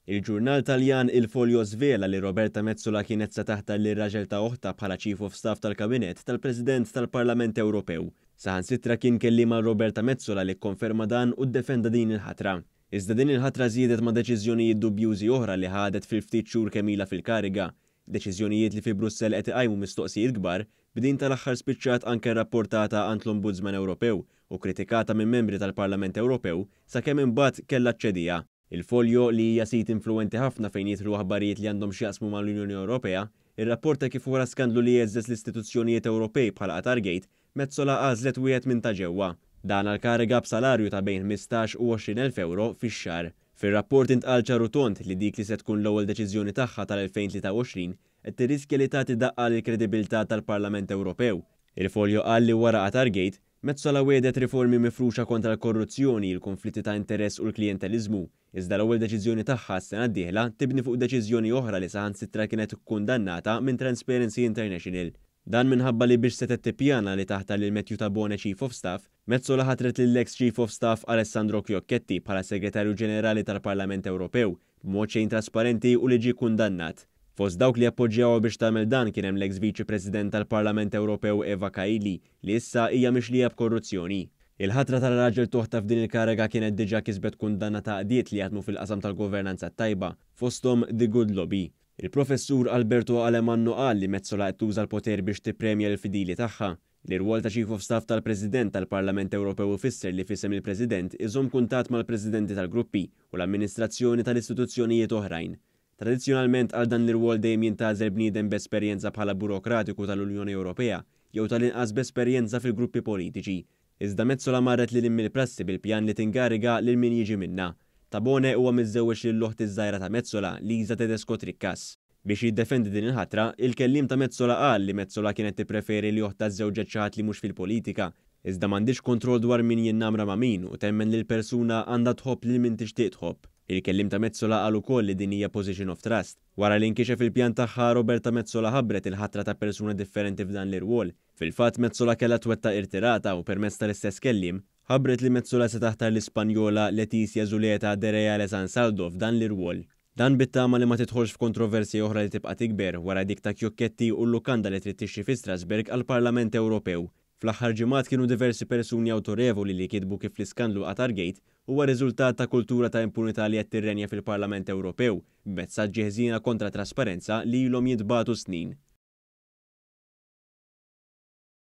Il-ġurnal Taljan Il Foglio żvela li Roberta Metsola kienet se taħtar lir-raġel ta' oħtha bħala Chief of Staff tal-Kabinett tal-President tal-Parlament Ewropew. Saħansitra kien kelliem għal Roberta Metsola li kkonferma dan u ddefenda din il-ħatra. Iżda din il-ħatra żiedet ma' deċiżjonijiet dubjużi oħra li ħadet fil-ftit xhur kemm ilha fil-kariga. Deċiżjonijiet li fi Brussell qed iqajmu mistoqsijiet kbar, b'din tal-aħħar spiċċat anke rrapportata għand l-Ombudsman Ewropew u kkritikata minn membri tal-Parlament Ewropew sakemm imbagħad kellha ċċediha. Il Foglio, li hija sit influwenti ħafna fejn jidħlu aħbarijiet li għandhom x'jaqsmu mal-Unjoni Ewropea, irrapporta kif wara skandlu li għeżżeż l-istituzzjonijiet Ewropej bħal Qatargate, Metsola għażlet wieħed minn ta' ġewwa. Dan għal kariga b'salarju ta' bejn 15 u 20 elf ewro fix-xahar. Fir-rapport intqal ċar u tond li dik li se tkun l-ewwel deċiżjoni tagħha tal-2023 qed tirriskja li tagħti daqqa lill-kredibilità tal-Parlament Ewropew. Il Foglio qal li wara Qatargate, Metsola wiegħdet riformi mifruxa kontra l-korruzzjoni, il-kunflitti ta' interess u l-klijenteliżmu, iżda l-ewwel deċiżjoni tagħha għas-sena d-dieħla tibni fuq deċiżjoni oħra li saħansitra kienet kkundannata minn Transparency International. Dan minħabba li biex setgħet tippjana li taħtar lil Matthew Tabone Chief of Staff, Metsola ħatret lill-eks Chief of Staff Alessandro Chiocchetti bħala Segretarju Ġenerali tal-Parlament Ewropew b'mod xejn trasparenti u li ġie kkundannat. Fost dawk li appoġġjawha biex tagħmel dan kien hemm l-eks Viċi President tal-Parlament Ewropew Eva Kaili, li issa hija mixlija b'korruzzjoni. Il-ħatra tal-raġel t'oħtha f'din il-kariga kienet diġà kisbet kundanna ta' għaqdiet li jaħdmu fil-qasam tal-governanza t-tajba, fosthom The Good Lobby. Il-Professur Alberto Alemanno qal li Metsola qed tuża l-poter biex tippremja lill-fidili tagħha. L-irwol ta' Chief of Staff tal-President tal-Parlament Ewropew ifisser li f'isem il-President iżomm kuntatt mal-Presidenti tal-gruppi u l-amministrazzjoni tal-istituzzjonijiet oħrajn. Tradizzjonalment għal dan l-irwol dejjem jintgħażel bniedem b'esperjenza bħala burokratiku tal-Unjoni Ewropea jew tal-inqas b'esperjenza fil-gruppi politiċi. Iżda Metsola marret lil hinn mill-prassi bil-pjan li tinkariga lil min jiġi minnha. Tabone huwa miżżewweġ lill-oħt iż-żgħira ta' Metsola, Lisa Tedesco Trickas. Biex jiddefendi din il-ħatra, il-kelliem ta' Metsola qal li Metsola kienet tippreferi li oħtha żżewġet xi ħadd li mhux fil-politika. Iżda m'għandhiex kontroll dwar min jinnamra ma' min u temmen li l-persuna għandha tħobb lil min tixtieq tħobb. Il-kelliem ta' Metsola qal ukoll li din hija position of trust. Wara li nkixef il-pjan tagħha, Roberta Metsola ħabbret il-ħatra ta' persuna differenti f'dan l-irwol. Fil-fatt, Metsola kellha twettaq irtirata u permezz tal-istess kelliem, ħabbret li Metsola se taħtar l-Ispanjola Leticia Zuleta de Reales Ansaldo f'dan l-irwol. Dan bit-tama li ma tidħolx f'kontroversja oħra li tibqa' tikber wara dik ta' Chiocchetti u l-lukanda li trid tixtri fi Strasbourg għall-Parlament Ewropew. Fl-aħħar ġimgħat kienu diversi persuni awtorevoli li kitbu kif l-iskandlu Qatargate huwa riżultat ta' kultura ta' impunità li qed tirrenja fil-Parlament Ewropew, b'messaġġi ħżiena kontra t-trasparenza li ilhom jintbagħtu snin.